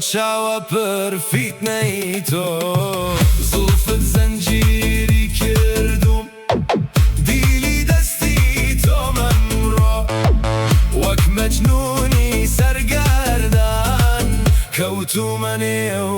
چاوە پر فیتنەی تۆ. زوڵفت زەنجیری کردووم، دیلی دەستی تۆم ئەمڕۆ. وەک مەجنوونی سەرگەردان، کەوتوومە نێو.